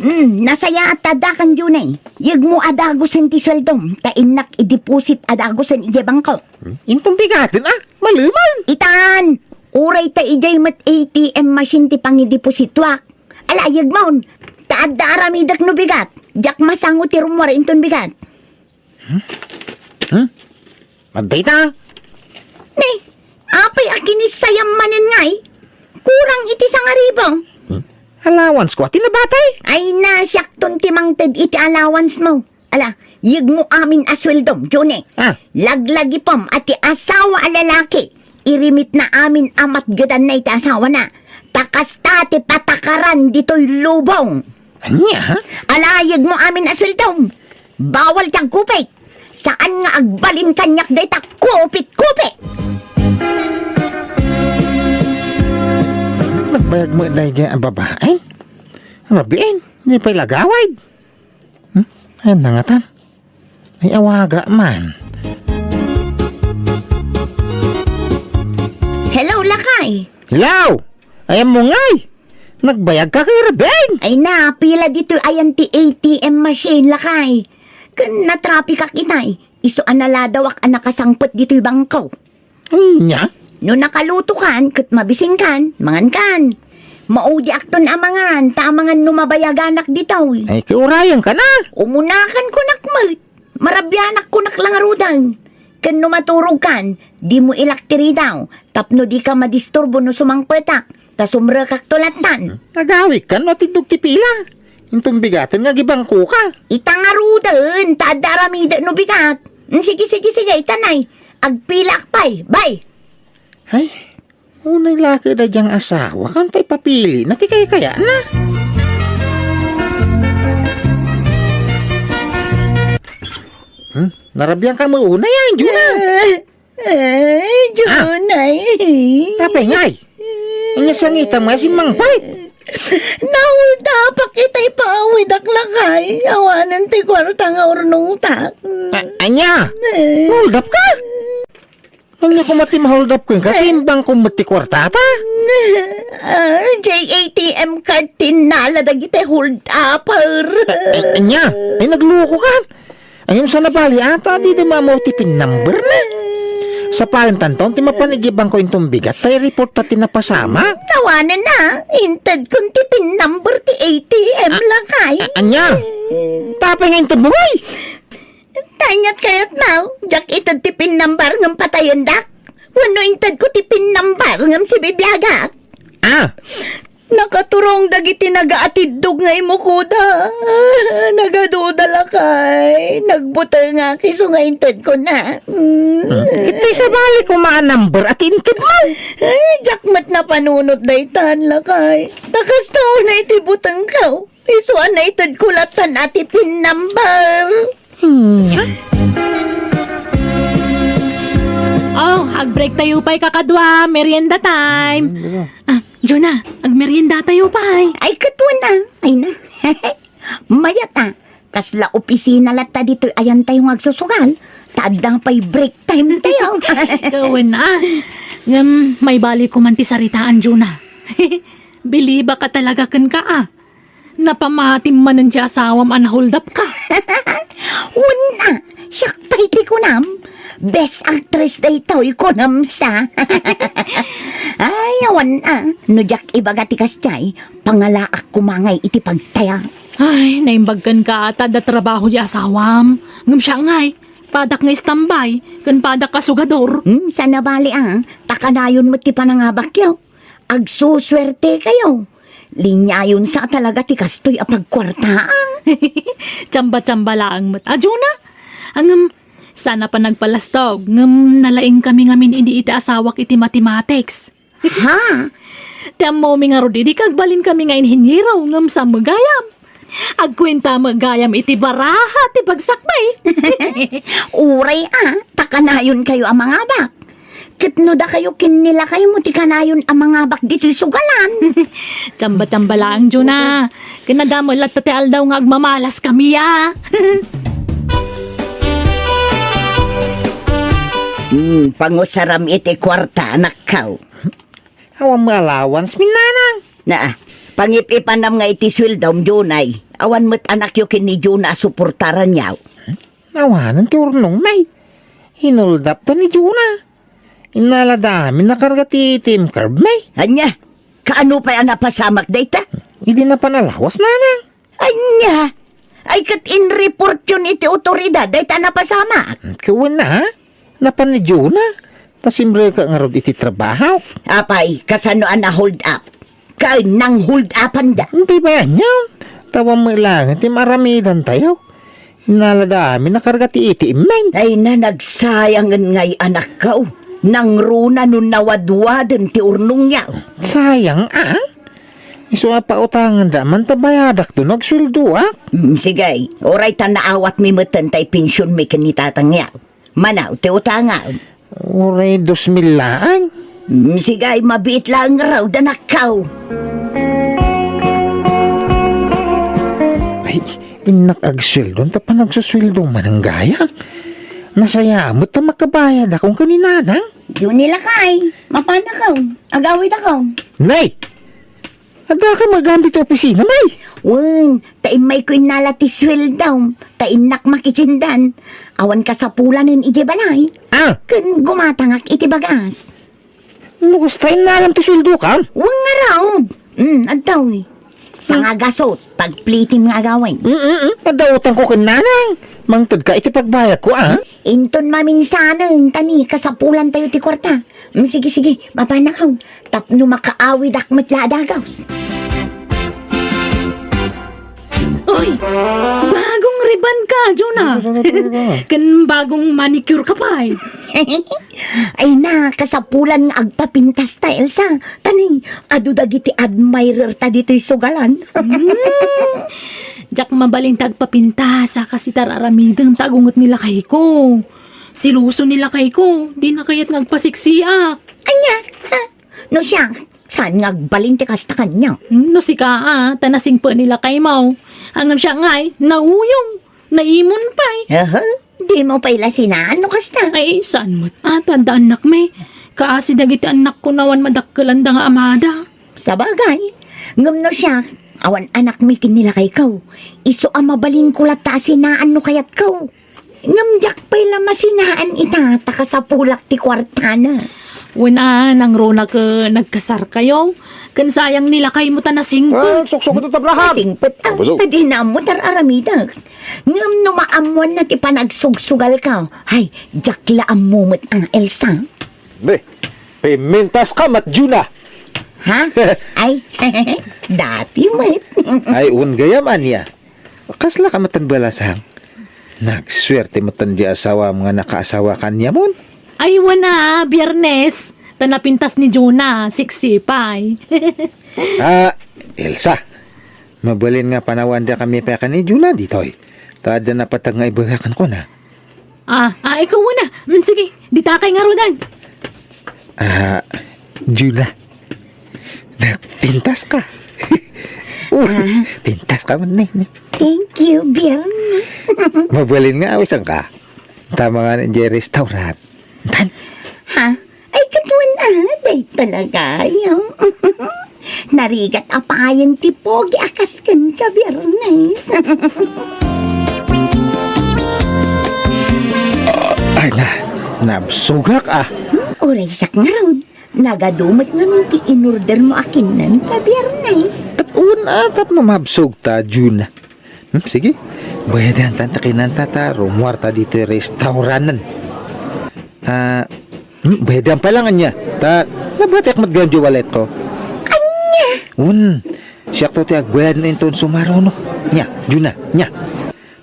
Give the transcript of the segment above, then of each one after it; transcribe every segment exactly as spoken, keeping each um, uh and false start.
Hmm, nasayaat ta addakan, Junay. Yegmo a dagusen ti sueldom, ta innak ideposit a dagusen idiay bangko. Hmm? Inton bigaten, a? Malemen. Itan! Uray ta idiay met A T M machine ti pangideposituak. Ala, yegmon. Ta adda aramidek no bigat. Diak masango ti rummuar inton bigat. Hmm? Hmm? Adda ita? Ne, apay a kinissayam manen ngay? Kurang iti sangaribu. Hmm? Allowance ko, ati nabatay? Ay na, siakton ti mangted iti allowance mo. Ala, yegmo amin a sueldom, June. Ah. Laglagipem a ti asawa a lalaki, irimitna amin a matgedanna iti asawana. Ta kasta ti patakaran ditoy lubong. Ania? Ala, yegmo amin a sueldom. Bawal ti agkupit. Saan nga agbalin kaniak dayta kupit-kupit. Nagbayag met daydiay a babaen? Rabiin, di pay lagawid. Hmm? Ayan na ngatan. Ay, awaga man. Hello, lakay. Hello! Ayan mo ngay! Nagbayag ka kay Rebeng! Ay na, pila ditoy ayan ti A T M machine, lakay. Ken natrapikak itay. Isu a naladawak a nakasangpet ditoy bangko. Ania? No nakalutokan ket mabisinkan, mangankan. Maudiakton a mangan, ta amangan no mabayaganak ditoy. Ay, kiurayan ka na. Umunakan kunak met. Marabianak kunak la ngaruden. Ken no maturogkan, dimo ilak ti ridaw, tapno dika madisturbo no sumangpetak, ta sumrekakto lattan. Agawidkan no atiddog ti pila. Inton bigaten nga agibangkoka. Ita ngaruden, ta adda aramiden no bigat. Mm, sige, sige, sige, itanay. Agpilaak pay, bay. Ay, unay la ket daydiay nga asawa, kanta ipapilina ti kaykayatna. Hmm? Narabian ka met unay, a, Juna? Ay, Junay. Apay ngay? Ania sangitam nga simmangpet? Nauldapak itay pawidak, lakay. Awanen ti kuarta nga urnongtak. A-, ania? Eh. Nahuldap ka? Ania koma ti mahuldap kenka? Timbang ko met ti kuartata? Ah, J A T M card ti nala dagiti hold-upper. A-, a-, ania? Ay, nagluko ka? Ngem sa nabali, ata, di, di mamaw ti pin number na. Sapaen tanton ti mapan idiay bangko inton bigat, ta i-report ta ti napasamak. Awanen na, inted kon ti pin number ti A T M, lakay. A-, ania? Tapay nga inted mo, ay? Tanyat kayat mo, diak ited ti pin number ngem patayendak. Wenno inted ko ti pin number ngem sibibiagak. Ah, Nakaturong dagiti nagaatiddog nga imukoda. Nagaduda, lakay. Nagbutengak isu nga intedkona. Mm. Iti sabali koma a number a ti intedmo. Ay, diak met napanunot daytan, lakay. Ta kasta unay ti butengko. Isu a naitedko lattan a ti pin number. Hmm. Oh, ag-break tayo pay, kakadua. Merienda time. Ah, Jonah, agmerienda tayo pay. Ay, ket wen a. Ay na. Mayat a. Kasla opisina latta ditoy ayan tayo nga agsusugal. Ta adda pay break time tayo. Ket wen a. Ngem, maibali ko man ti saritaan, Jonah. Bilibak a talaga kenka a. Napamatim manen ti asawam a nahuldapka. Wen a, siak pay ti kunam. Best actress daytoy, kunam sa. Ay, awan a. No diak ibaga ti kasdiay, pangalaak koma ngay iti pagtaya. Ay, naimbag kenka ta adda trabaho ti asawam. Ngem siak ngay, padak nga istambay, ken padak a sugador. Hmm, saan a bali a, ta kanayon met ti panangabakyo. Agsusuerte kayo. Liniayon sa talaga ti kastoy a pagkuartaan. Tsamba-tsamba laeng met. Adio na? Ngem, saan a panagpalastog, ngem nalaing kami ngamin idi iti asawak iti mathematics. Ha? Ti ammomi ngarud idi kagbalin kami nga inhinyero, ngem sa gayam. Agkuenta met gayam iti baraha ti bagsakmi. Uray a, ta kanayon kayo a mangabak. Ket no dakayo ken ni lakaymo ti kanayon a mangabak ditoy sugalan. Tsamba-tsamba laeng, Juna. Ken adda met latta ti aldaw nga agmamalas kami a. Hmm, pangusaram iti kuarta, anakko. Awan met allowance, mi nanang. Na, pangip-ipanam nga iti sueldom, Junay. awan met anakyo ken ni Jonah a suportaranyo. Awanen ti urnong, May. Hinuldapda ni Jonah. Innalada amin a karga ti A T M card, May. Ania? Kaano pay a napasamak dayta? Idi napan a lawas, Nanang. Ania? Ay, ket inreportyon iti otoridad dayta a napasamak. Ket wen a, napan ni Jonah. Ta simrek ngarud iti trabaho. Apay, kasano a na-hold up? Ken nang-hold upanda? Di ba ania? Awan met laeng ti maaramidantayo. Innalada amin a karga ti A T M, May. Ay, nanagsayangen ngay anakko. Nangruna no nawadwaden ti urnongyo. Sayang, a? Isu a pautanganda man ta bayadakto no agsueldoak. Mm, sige, uray ta naawatmi metten tay pensionmi ken ni tatangyo. Mano ti utangam? Uray dos mil laeng. Mm, sige, mabiit laeng ngarud, anakko. Ay, innak agsueldo, ta panagsusueldo man gayam. Nasayaat met ta makabayadakon ken ni Nanang. Jonah lakay, mapanakon. Agawidakon. Nay! Addaka met gayam ditoy opisina, May? Wen, ta immayko innala ti sueldom, ta innak makitindan. Awan kasapulanen idiay balay. Ah! Ken gumatangak iti bagas. No kasta, innalam ti sueldokam? Wen ngarud. Hmm, adtoy. Sanga gasut, pagplitim nga agawid. Mm, mm, mm. Adda utangko ken Nanang. Mangtedka iti pagbayadko, a? Inton maminsanen, ta ni kasapulantayo ti kuarta. Mm, sige, sige, mapanakon. Tapno makaawidak met la a dagus. Oy! Bagong riban ka, Jonah. Ken bagong manicure ka pay. Ay na, kasapulan nga agpapintas ta, Elsa. Ta ni, adu dagiti admirer ta ditoy sugalan. Hmm. Diak mabalin ta agpapintas, a, kas iti ar-aramidem ta agunget ni lakayko. Seloso ni lakayko, dina kayat nga agpasiksiak. Ania? Ha? No siak, saan nga agbalin ti kasta kaniak? Hmm, no sika, a, ta nasingpet ni lakaymo. Ngem siak ngay, nauyong, naimon pay. Aha, dimo pay la sinaan no kasta? Ay, saan met? A, ta adda annakmi. Kaasi dagiti annakko no awan madakkelanda nga amada. Sabagay, ngem no siak, awan annakmi ken ni lakayko. Isu a mabalinko latta a sinaan no kayatko. Ngem diak pay la masinaan ita, ta kasapulak ti kuartana. Wen a, nangruna ket nagkasarkayo, ken sayang ni lakaymo ta nasingpet. Well, suksok ito, tabrahan. Nasingpet, a, Abusog. Ta dina ammo ti ar-aramidak. Ngem no maammoanna ti panagsugsugalko, ay, diak la ammo met, a, Elsa. Be, pimintas ka met, Jonah. Ha? Ay, dati met. Ay, wen gayam, ania. Kasla ka metten balasang. Nagsuerte metten di asawam nga nakaasawa kaniamon. Ay, wen a, Biernes. Ta napintas ni Jonah, siksi pay. A, Elsa. Mabalin nga panawandak kami pay ken ni Jonah ditoy. Ta adda napateg nga ibaga kenkuana. A, a, ikaw muna. Mm, sige, ditakay ngaruden. A, Jonah. Nagpintas ka. Uy, pintas ka man, ne, ne. Thank you, Biernes. Mabalin nga awisan ka. Tama nga ni Jerry restaurant. Tan? Ha? Ay, ket wen a, day talaga, yo. Narigat a payen ti pogi a kas kenka, Biernes. Ay na, nabsugak, a. Hmm, uray siak ngarud. Nagadu met ngamin ti inordermo a kinnan ka, Biernes. Ket wen a, tapno mabsog ta, Jonah. Hmm, sige. Bayadan ta ti kinanta ta, rummuarta ditoy restauranten. A, hmm, bayadan pay lang ania. Ta, nabatiak met gayam di walletko. Ania? Wen, siakto ti agbayad inton sumaruno. Nia, Jonah, nia.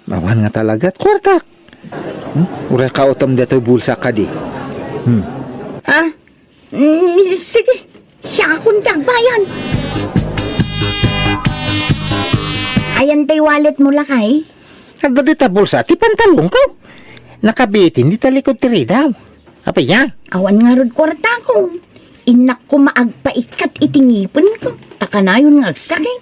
Awan nga talaga ti kuartak. Hmm? Uray kautem datoy bulsa kadi. Hmm. A? Mm, sige. Siakon ti agbayad. Ayan tay walletmo, lakay? Adda dita bulsa ti pantalonko. Nakabitin dita likod ti ridaw. Apay a? Awan ngarud kuartako. Innak koma agpaikkat iti ngipenko. Ta kanayon nga agsakit.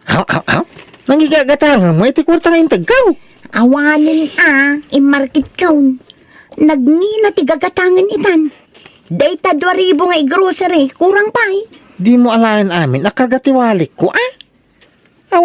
Aw, aw, aw. Nangigagatangem iti kuarta nga integko. Awanen a, immarketkon. Nagngina ti gagatangen itan. Dayta dua ribu nga i-grocery, kurang pay. Dimo alaen amin a karga ti walikko, a?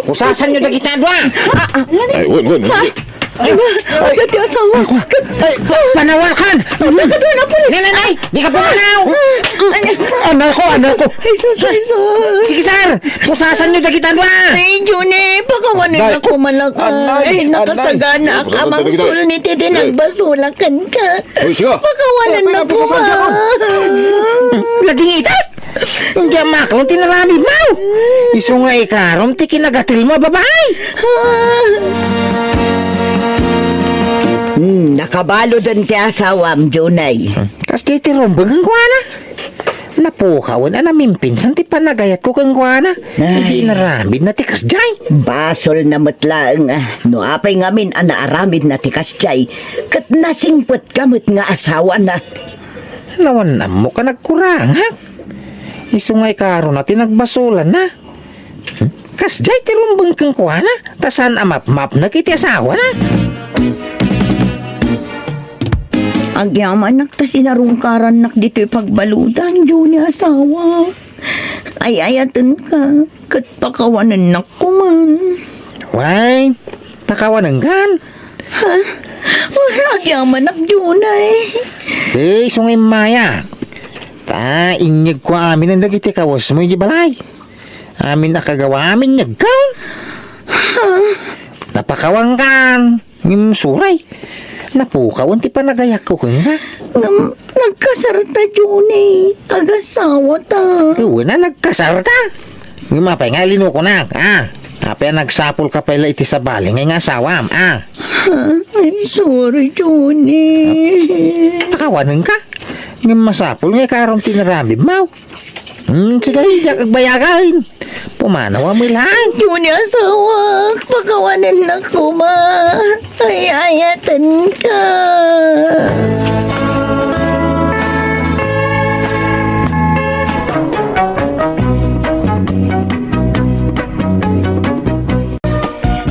pulis. Pusasanyo dagita a dua. Ah, ah. Ay, wen, wen, wen. Ay, ay, ay, ti asawa. Ay, panawakan. Ay, ay, ay, pulis. Nay, nay, nay, dika pumanaw. Ay, Nako, anak ko. Ay, sus, ay, sus. Sige, sir. Pusasan niyo dagita, ba? Ay, Johnny, pakawanen Anay. Ako malakay. Anay, Ay, anay. Nakasagana Ay, a mangsulnit iti nagbasulakan ka. Uy, siya. Pakawanen Ay, ako, pusasan niyo ako. Laging itat. Hindi ang makon, tinaramid mo. Isu nga ikarom, ti kinagatil mo, babae. Hmm, nakabalod ti asawam, Johnny. Kas di ti rumbeng, ang kuana. Napukawan a namimpinsan ti panagayatko kenkuana. Ay. Idi inaramidna ti kasjay. Basolna met laeng, ah, no apay ngamin a naaramidna ti kasjay, ket nasingpetka met nga asawana. Nawan ammok a nagkurangak. Isu nga ikarona ti nagbasolanna. Kasjay ti rumbeng kenkuana, ta saan a mapmapnek iti asawana. Agyamanak ta sinarungkarannak ditoy pagbaludan, Johnny asawa. Ay-ayatenka, ket pakawanennak koman. Wen, pakawanenkan? Ha? Agyamanak, Johnny. Eh, isu nga immaya. Ta, inyegko amin dagiti kawesmo iti balay. Amin a kagawam, inyegko. Ha? Napakawankan. Ngem suray. Napukawan ti panagayatko kenka. Ngem nagkasarta, Johnny. Agasawata. Wen a nagkasarta. Ngem apay nga ilinukonak, ah? Apay a nagsapulka pay la iti sabali nga asawam, ah? Ha? Ay, sorry, Johnny. Pakawanenka. Ngem masapul nga ikarom ti inaramidmo. Hmm, sige, diak agbayagan. Pumanaw a milan. Johnny asawak, pakawanennak koma. Ay-ayatenka.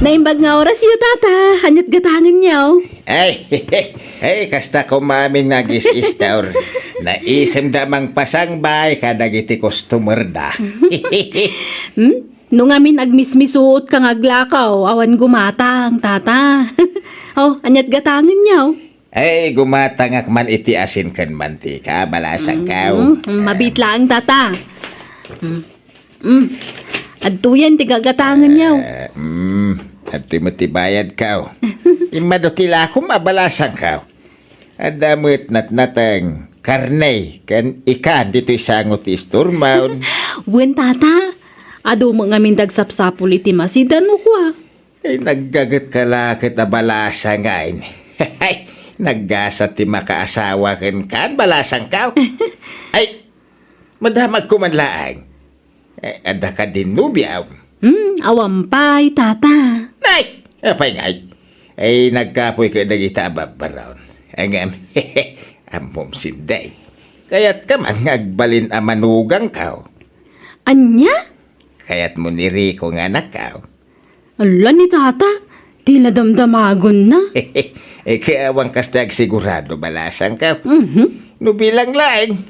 Naimbag nga orasyo, tata. Ania't gatangenyo? Ay, ay, kasta koma amin nga agis-istor. Naisemda a mangpasangbay kadagiti customerda. Hmm? No ngamin agmismisuotka nga aglakaw, awan gumatang, tata. Oh, ania't gatangenyo? Ay, gumatangak man iti asin ken mantika, balasangko. Mm, mm, mabiit laeng, tata. Mm. Mm. Adtoyen ti gagatangenyo. Eh, mm, adtoy met ti bayadko. Immadu ti lakom a balasangko. Adda met natnateng, karne, ken ikan ditoy sango ti istormon. Wen, tata. Adu met ngamin ti agsapsapul iti masidan no kua. Ay, naggagetka la ket a balasang ngay. Ay, naggasat ti makaasawa kenka, balasangko. Ay, madamagko man laeng. Eh, adda kadin nobiam? Hmm, awan pay, tata. Ay, apay ngay? Ay, nagkapoy ket dagita a babbaron. Ngem, ammom, Sinday. Kayatka man nga agbalin a manugangko. Ania? Kayatmo ni Rico nga anakko? Ala ni tata, ti nadamdamagonna. Eh, kaya awan kasta agsigurado, balasangko. Mhm. No bilang laeng,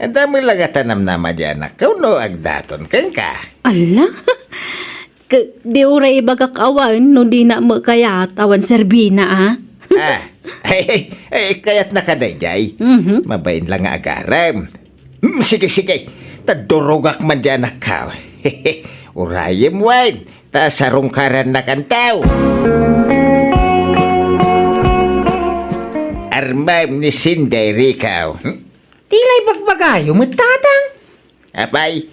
adda met la nga tanamnama di anakko no agdaton kenka. Ala? Ke-, di uray ibagak awan no dina met kayat awan serbina, a? Ah, ay, ay, ay, kayatnaka daydiay. Mhm. Mabain la nga agarem. Hmm, sige, sige. Ta durogak man di anakko. Urayem wen, ta sarungkarannakanto. Armem ni Sinday, Rico. Hmm? Ti la ibagbagayo met, tatang. Apay,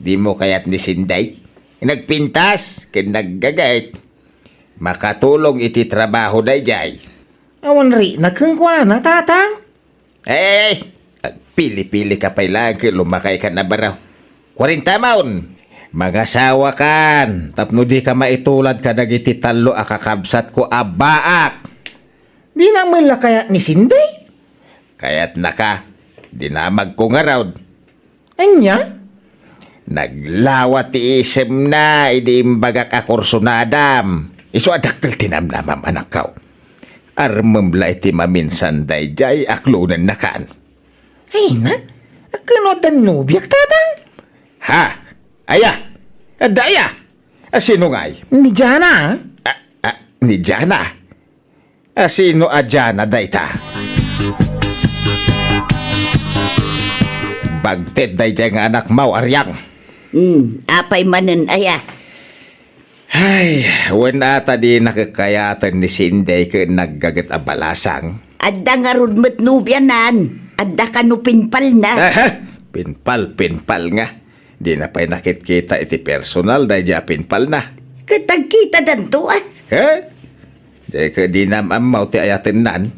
dimo kayat ni Sinday? Nagpintas ken naggaget. Makatulong iti trabaho daydiay. Awan rikna kenkuana, tatang. Eh, agpili-pilika pay laeng ket lumakaykan a baro. Kuarentamon, mangasawakan tapno dika maitulad kadagiti tallo a kakabsatko a baak. Dina met la kayat ni Sinday? Kayatnaka, dinamagko ngarud. Ania? Naglawa ti isemna idi imbagak a kursunadam. Isu a dakkel ti namnamam, anakko. Armem la iti maminsan daydiay a klonennakan. Ay na, a ken no adda nobiak, tatang? Ha? Aya? Adda aya? A sino ngay? Ni Jana. A, a, ni Jana? A sino a Jana dayta? Pagted daydiay nga anakmo, Ariang. Hmm, apay manen aya? Ay, wen ata di nakakayaten ni Sinday ken naggaget a balasang. Adda ngarud met nobianan. Adda kano pinpalna. Aha! Pinpal, pinpal nga. Dina pay nakitkita iti personal daydiay a pinpalna. Ket agkitadanto, a? He? Di ket dinam ammo ti ayatennan.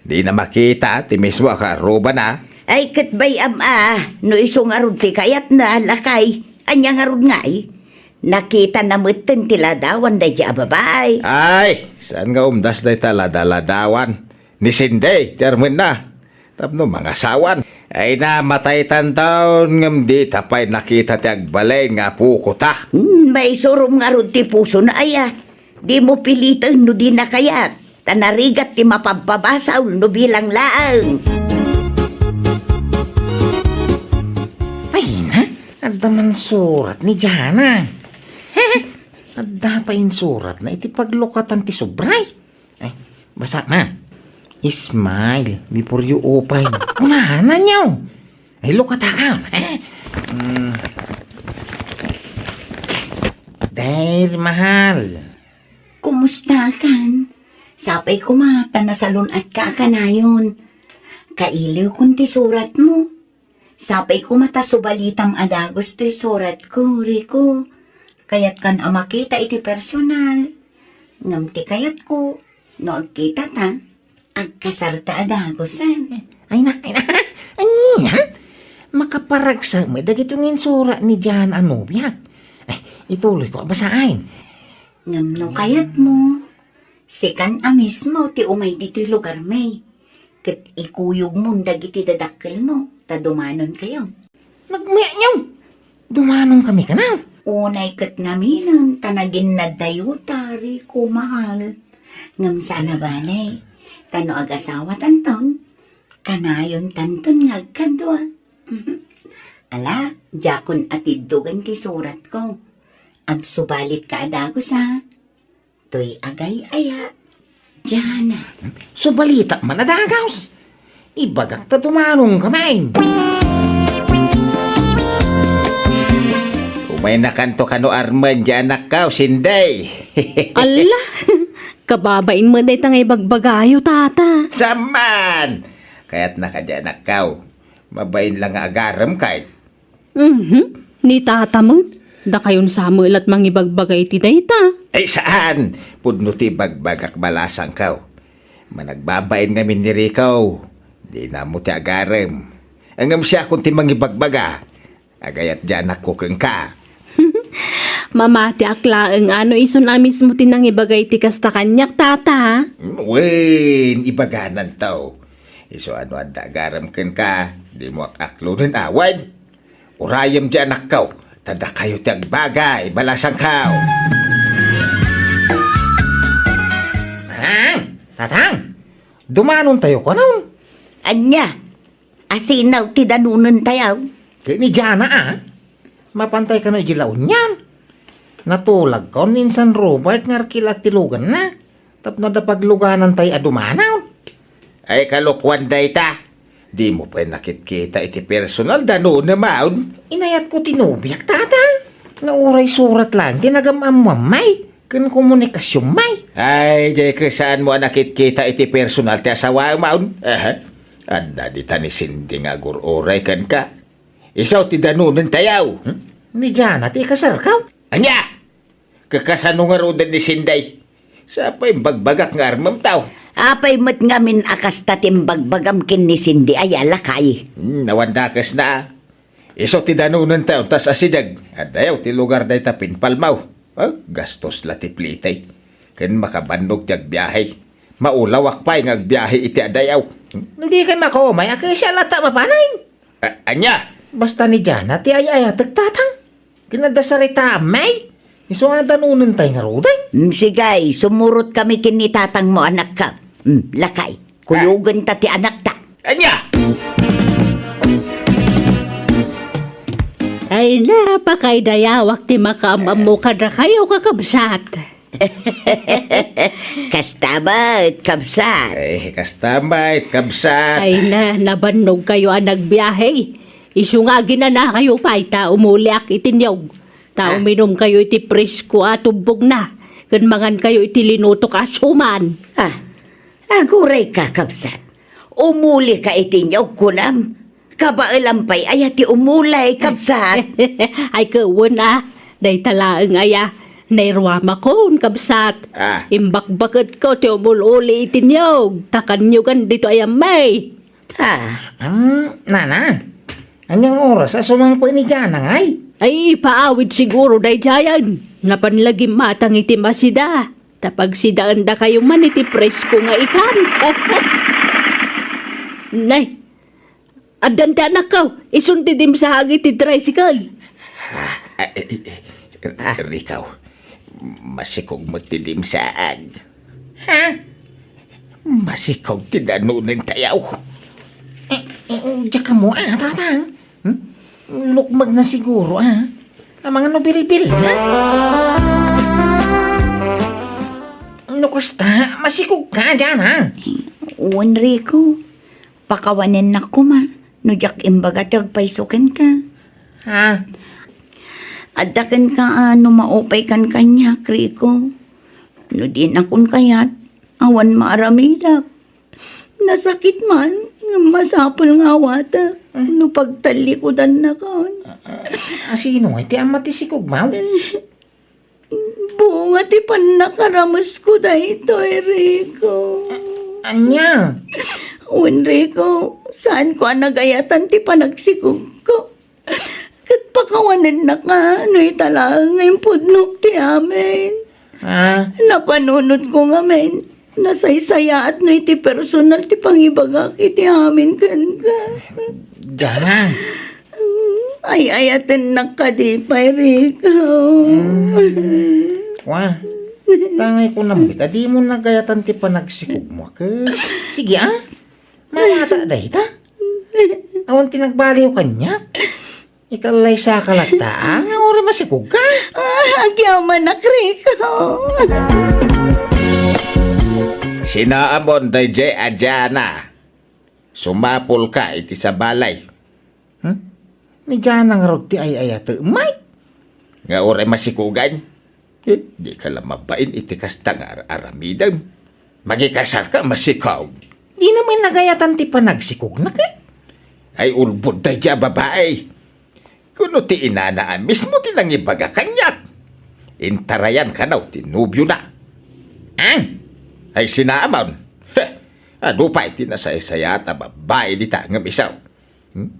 Dina makita ti mismo a kaarrubana. Ay, ket bay-am a, no isu ngarud ti kayatna, lakay, ania ngarud ngay? Nakitana metten ti ladawan daydiay a babai. Ay, saan nga umdas dayta lada-ladawan? Ni Sinday ti armenna. Tapno mangasawan. Ay, namataytan taon ngem dita pay nakita ti agbalin nga apokota. Hmm, maisurom ngarud ti pusona aya. Dimo piliten no dina kayat, ta narigat ti mapabpabasol no bilang laeng. Ay na, adda man surat ni Jana. Adda pay insuratna iti paglukatan ti sobray. Ay, basa man. Smile before you open. Kunana niyo. Ay, lukataka. Mm. Dear mahal. Kumustakan? Sapay koma ta nasalun-atka a kanayon. Kailiwkon ti suratmo. Sapay koma ta subalitam a dagus toy suratko, Rico. Kayatkan a makita iti personal. Ngem ti kayatko, no agkitata, agkasarta a dagusen. Ay na, ay na. Ania? Makaparagsak met dagiti nga insurat ni Jan a nobiak. Ay, ituloyko a basaen. Ngem no kayatmo, sikan a mismo ti umay ditoy lugarmi, ket ikuyogmon dagiti dadakkelmo ta dumanonkayo. Nagmayat niyo! Dumanonkami kano? Unay ket ngaminen ta naginnaddayo ta, Rico, mahal. Ngem saan a bale, ta no agasawatanton, kanayontanton nga agkadua. Ala, diakon a tiddogen ti suratko. Agsubalitka a dagus, a. Toy agay-aya, Jana. Subalitak man a dagus. Ibagak ta dumanonkamin. Umaynakanto kano armen diay anakko, Sinday. Alla, kababain met dayta nga ibagbagayo, tata. Saan man? Kayatna kadi anakko. Mabain la nga agarem kay. Mhm. Ni tata met, dakayon sa met la't mangibagbaga iti dayta. Ay, saan? Pudno ti ibagbagak, balasangko. Managbabain ngamin ni Rico. Dina ammo ti agarem. Ngem siakon ti mangibagbaga. Agayat diay anakko kenka. Mamatiak laeng a no isun a mismo ti nangibaga iti kasta kaniak, tata. Wen, ibagananto. Isu a no adda agarem kenka, dimo ak-aklonen a wen. Urayem diay anakko, ta dakayo ti agbagay, balasangko. Tatang! Tatang! Dumanontayo kanon? Ania? Asino ti danonentayo? Ket ni Jana a. Mapantay kano idiay La Union. Natulagkon ni Insan Robert nga arkilak ti luganna. Tapno adda pagluganantay a dumanon. Ay, kalokuan dayta. Dimo pay nakitkita iti personal, danonem a. Inayatko ti nobiak, tata. Nga uray surat laeng ti nagam-ammoam, may. Ken komunikasionmi. Ay, diay ket saanmo a nakitkita iti personal ti asawaem a. Aha. Adda dita ni Cindy nga agur-uray kenka. Isu ti danonentayo. Hmm? Ni Jana ti ikasarko. Ania? Kakasano ngaruden ni Sinday? Sapay ibagbagak nga armemto. Apay met ngamin a kasta ti imbagbagam ken ni Cindy aya, lakay? Hmm, awan dakesna. Isu ti danonentayo, tas asideg. Adayo ti lugar dayta pinpalmo. Ah, gastos la ti plite. Ken makabannog ti agbiahe. Maulawak pay nga agbiahe iti adayo. No dikay makaumay, a, kasian latta mapanen. A-, ania? Basta ni Jana ti ay-ayatek, tatang. Ken adda saritaam, may. Isu nga danonentay ngaruden. Mm, sige, sumurotkami ken ni tatangmo, anakko. Mm, lakay. Kuyogenta ti anakta. Ania? Ay, napakaydayawak ti makaam-ammo kadakayo, kakabsat. Kasta met, kabsat. Ay, kasta met, kabsat. Ay na, nabannogkayo a nagbiahe. Isu nga aginanakayo pay ta umuliak iti niyog, ta Ah. uminumkayo iti presko a tubbogna, ken mangankayo iti linutok a suman. Ah, aguray ka, kabsat. Umuli ka iti niyog, kunam. Kabaelam pay aya ti umuli, kabsat. Ay, kawen a, dayta laeng aya, nairuamakon, kabsat. Ah. Imbakbaketko ti umul-uli iti niyog, ta kanyogan dito ayam, may. Ah. Hmm, nana, aniang oras a sumangko ni Jana ngay? Ay, ipaawid siguro daydiayen. Napan la gimmatang iti masida. Ta pagsidaendakayo man iti presko nga ikan. Nay, addan ti anakko. Isun ti dimsaag iti tricycle. Ah, eh, eh, eh, Ah. Rikaw, masikog met ti dimsaag. Ha? Masikog ti danonentayo. Eh, eh, diak ammo, ah, tatang. Hmm? Lukmagna siguro, ah. Amangan no bilbil, ha? No kasta, masikog ka dian, ha? Wen, Rico. Pakawanennak koma no diak imbaga ti agpayso kenka. Ha? Adda kenka a no maupay kan kaniak, Rico. No dinakon kayat, awan maaramidak. Nasakit man, ngem masapul nga awatek no pagtallikudannakon. Ah, ah, asino ngay ti amma ti sikogmo? Bunga ti pannakaramesko daytoy, Rico. Ania? Wen, Rico, saanko a nagayatan ti panagsikogko. Ket pakawanennaka no ita laeng nga impudnok ti amin. Ah? Napanunotko ngamin, nasaysayaat no iti personal ti pangibagak iti amin kenka. Jana. Ay-ayatennak kadi pay, Rico. Hmm. Wa, tangay ko namit a dimo nagayatan ti panagsikogmo, ke? Sige, ah. Mawata dayta. Awan ti nagbaliw kaniak. Ikallaysaka latta, ah, nga uray masikogka. Ah, agyamanak, Rico. Sinaamon daydiay a Jana. Sumapulka iti sabalay. Hmm? Ni Jana ngarud ti ay-ayatek, Mike? Nga uray masikogan? Eh, dika la mabain iti kasta nga ar-aramidem. Magikasarka, masikog. Dina met nagayatan ti panagsikogna, ke? Ay, ulbod daydiay a babai. Kuno ti inana a mismo ti nangibaga kaniak. Intarayan kano ti nobiona. Ah? Ay, sinaamon. Heh, adu pay ti nasaysayaat a babai dita ngem isu. Hmm?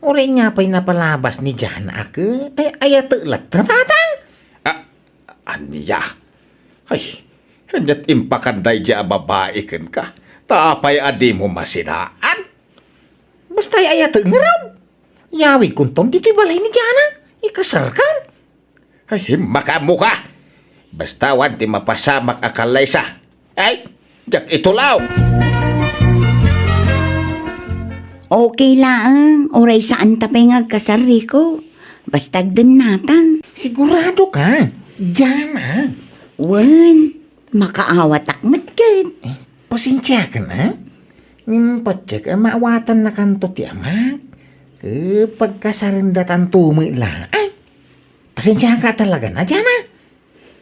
Uray ania pay napalabas ni Jana a ke? Ay-ayatek latta, tatang? Ah, ania? Ay, aniat impakan daydiay a babai kenka? Ta apay a dimo masinaan? Basta ay-ayatek ngarud. Yawidkonton ditoy balay ni Jana. Ikasarkan. Ay, makaammoka! Basta awan ti mapasamak a kallaysa. Ay, diak itulaw! Okay laeng, uray saanta pay nga agkasar, Rico. Basta agdennata. Sigurado ka? Diana? Wen, makaawatak met ket. Eh, pasensiakan, ha? Ngem patiek a maawatannakanto ti amak. Ket pagkasarendatato met laeng. Pasensiaka talaga, Diana.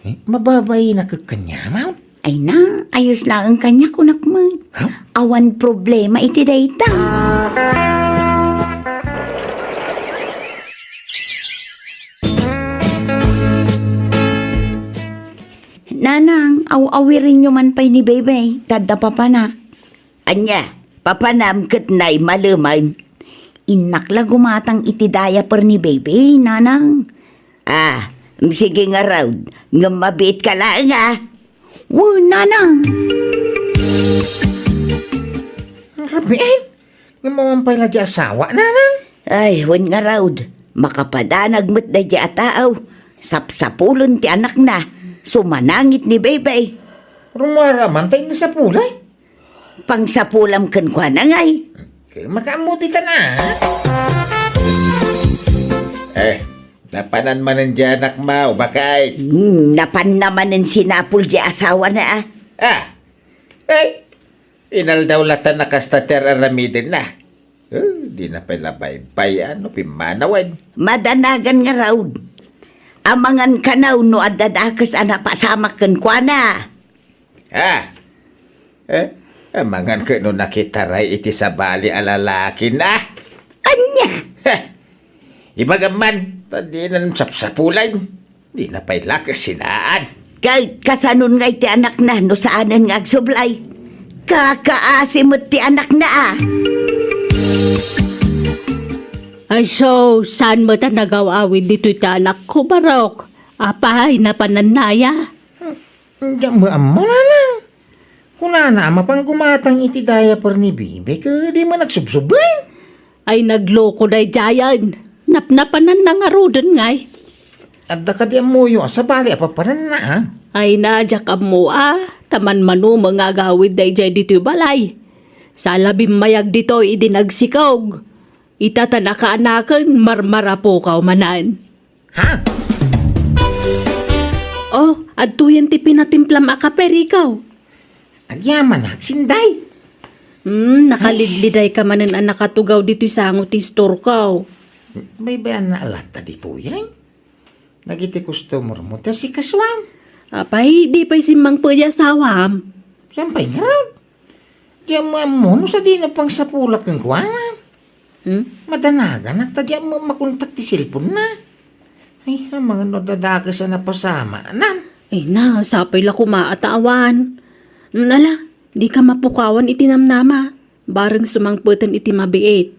Eh, mababainak kaniak. Ay na, ayos laeng kaniak, kunak met. Ha? Awan problema iti dayta. Nanang, aw-awirenyo man pay ni Bebe, ta adda papanak. Ania, papanam ket naimaleman? Innak la gumatang iti diaper ni Bebe, Nanang. Ah, sige ngarud, ngem mabiitka laeng, ah. Wen, Nanang. Rabiin? Ngem awan pay la di asawa, Nanang? Ay, wen ngarud, makapadanag met daydi a tao. Sapsapulen ti anakna, sumanangit ni Bebe. Rummuar man ta inna sapulay? Pangsapulam kenkuana ngay. Makaammo ti tana. Eh, napanan manen di anakmo, bakay? Hmm, napanna manen sinapul di asawana, ah. Ah, eh, inaldaw latta a kasta ti ar-aramidenna. Eh, dina pay la baybay-an no pimmanawen. Madanagan ngarud. Amangan kano no adda dakes a napasamak kenkuana. Ah! Eh, amangan ket no nakitaray iti sabali a lalakina. Ania? Heh! Ibagam man, ta dinan sapsapulen. Dina pay la kasinaan. Ket kasanon nga iti anakna no saanen nga agsublay? Kakaasi met ti anakna, a. Ay, so, saan met a nagaw-awid ditoy ti anakko, Barok? Apay, napanannaya? Diak met ammo, nanang. Kunana a mapan gumatang iti diaper ni Bibi, ket di met nagsubsubli. Ay, nagloko daydiayen. Napnapananna ngaruden ngay. Adda kadi ammoyo a sabali a papananna, a? Ay, na, diak ammo, a. Ta manmano met nga agawid daydiay ditoy balay. Saan la bimmayag ditoy idi nagsikog. Ita ta nakaanaken, marmarapukaw manen. Ha? Oh, adtoyen ti pinatimplam a kape, Rico. Agyamanak, Sinday. Hmm, nakalidlidayka manen a nakatugaw ditoy sango ti istorko. Baybayanna a latta ditoyen? Dagiti customer mo ti asikasuam. Apay, di pay simmangpet ti asawam? Saan pay ngarud? Di ammo ammo no sadino pangsapulak kenkuana. Hmm? Madanaganak ta di ammo makontak ti cellphone-na. Ay, amangan no adda dakes a napasamanan. Ay na, sapay la koma a ta awan. Hmm, ala, dika mapukawan iti namnama. Bareng sumangpeten iti mabiit.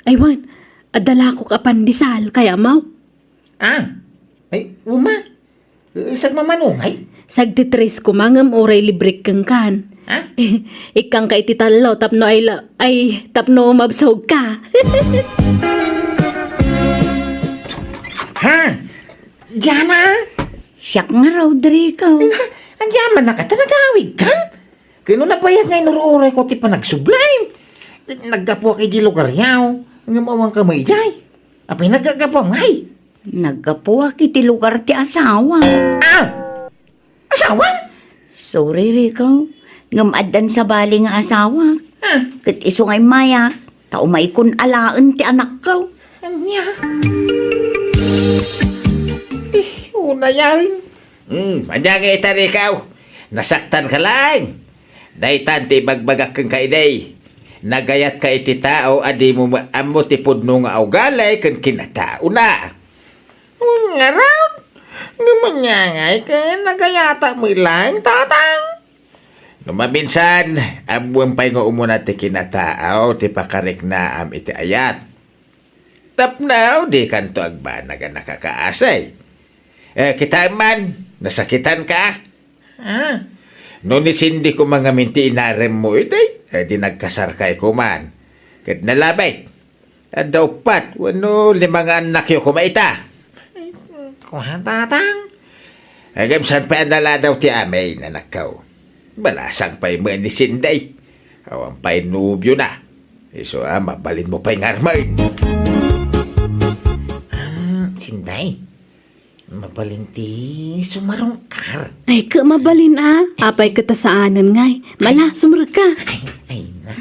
Ay wen, adda lakok a pandesal, kayatmo? Ah, ay, uma. Eh, sagmamano ngay? Sagti tres koma ngem uray librek kenkan. Ha? Ikkanka iti tallo tapno ay la-, ay, tapno mabsogka. Ha? Diana? Siak nga, Rodrigo. Ay na, agyamanak a ta nagawidka? Ket no nabayag ngay no ur-urayko ti panagsublay. Naggapuak iti lugaryo, ngem awanka met idiay. Apay naggapuam ngay? Naggapuak iti lugar ti asawa. Ah! Asawa? Sorry, Rico. Ngem addan sabali nga asawa. Ah. Ket isu nga immayak, ta umaykon alaen ti anakko. Ania? Eh, unayen. Hmm, ania nga ita, Rico? Nasaktanka laeng. Daytan ti ibagbagak kenka idi. Nagayatka iti tao a dimo ammo ti pudno nga ugali ken kinataona. Ngarud, ngem ania ngay ken nagayatak met laeng, Tatang? No maminsan, ammoem pay nga umuna ti kinataaw ti pakariknaam iti ayat. Tapno dikanto agbanag a nakakaasi. Eh, kitaem man, nasakitanka. Ah, no ni Cindy koma ngamin ti inaremmo idi, eh, di nagkasarkay koman. Ket nalabit. Adda uppat wenno lima nga annakyo koma ita. Ay, kua, Tatang. Ngem saan pay a naladaw ti amin, anakko. Balasang pay met ni Cindy. Awan pay nobiona. Isu a, mabalinmo pay nga armen. Ah, Cindy. Mabalin ti sumarungkar. Ay, ket mabalin a. Apay ket ta saanen ngay. Mala, sumrekka. Ay, ay, na.